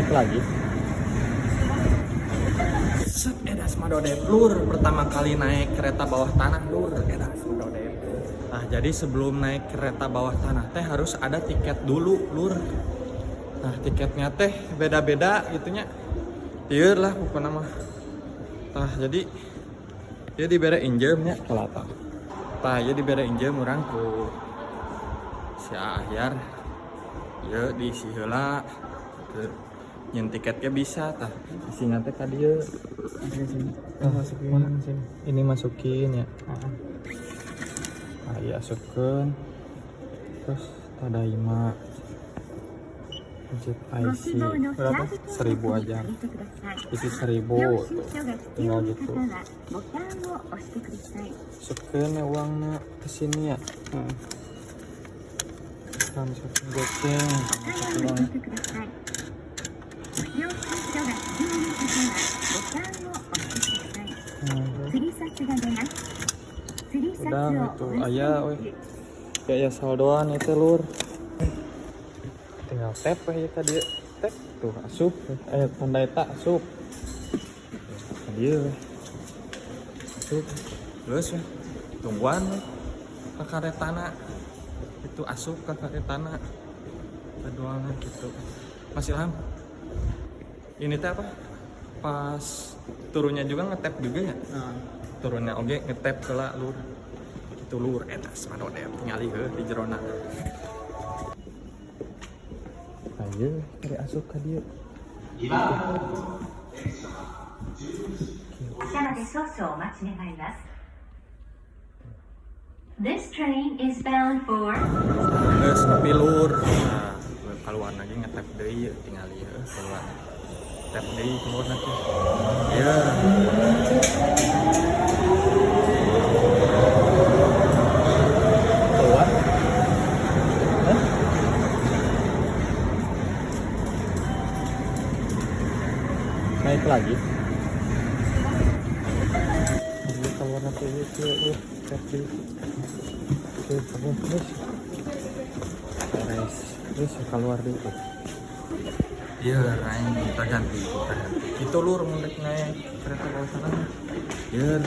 Naik lagi. Set edas madodep lur, pertama kali naik kereta bawah tanah lur, edas madodep. Nah, jadi sebelum naik kereta bawah tanah teh harus ada tiket dulu lur. Nah, tiketnya teh beda-beda gitunya. Ieu lah pokoknya mah. Tah, jadi dia dibere injem nya kelapa. Tah, ieu dibere injem urang ku si Ahyar. Ieu diisi heula. Gitu. Nyen tiketnya bisa tah. Isinya teh ka dieu. Oh, masukin Mana? sini. Ini masukin ya. Nah, iya asupkeun. Terus tadaima. Pencet IC Berapa? 1000 aja. Isi 1000 tuh. Tinggal gitu. Masukkeun ya uangnya ke sini ya. Heeh. Kita masukin goceng. Masukin uang. Udah itu aya weh. Kayak ya saldoan itu lur. Tinggal tap weh ya tadi. Tap tuh asup. Aya tanda eta asup. Ka dieu weh. Asup. Terus weh. Tungguan weh. Ka karetana. Itu asup ka karetana. Keduanya gitu. Mas Ilham. Ini teh apa? Pas turunnya juga ngetap juga ya? Nah, Turunnya oge ngetap heula lur. Itu lur etas manodep tingali heuh di jerona. Ayo, cari asup ka dieu. This train is bound for Geus nepi lur. Nah, keluar lagi ngetap deui ieu tingali heuh keluar. Tap deui keluar nanti. Iya. Keluar. Hah? Naik lagi. Ini keluar nanti itu tap deui. Oke, kamu terus. Beres. Terus keluar deh. Iya, naik kita ganti, kita ganti. Itu lur mun rek naik kereta bawah tanah. Iya.